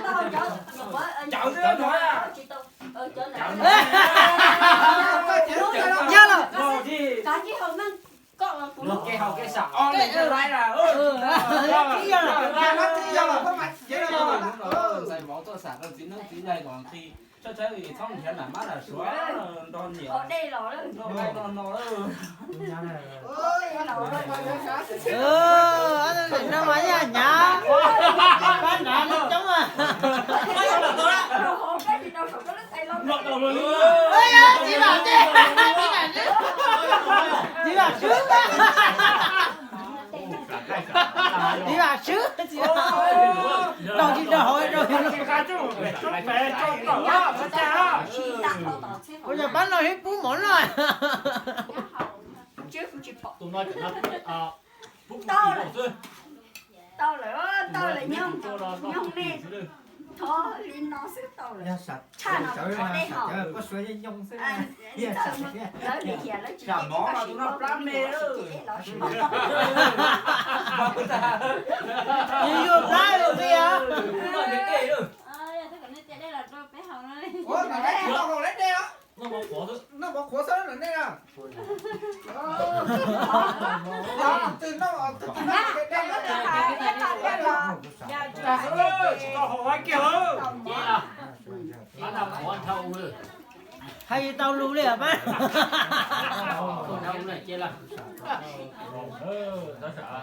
Cov no, cov no. Yog los. Luag kev haus kev sam o li cov laib na. Ntxhais vauv tuaj sam rau txiv neeb txiv yaig kom nqi, tshawb tshawb txhob nrhiav nam mab nam suav nrog niam noj qaib noj no. Ob tug ntawm no mas yog nyav, pab nrad no coob mas. Txiv Vam, txiv Vam swb, txiv Vam swb, txiv Vam. Daug tsis daug hauv, daug. Ua yog pab no hib pub mov noj. Tau lawm, tau lawm, nyoog, nyoog nej, thov li no xwb tau lawm. Tshaj no thov dej hos. Lawv lim hiam lawv tsis cia peb los sim, sim dej los sim. Yus yus plab yus tias. Noj mov qhuav xwb na nej na. Tus noj, tus noj dej na. Tsis tau haus kiag. Hais tau lus li pab.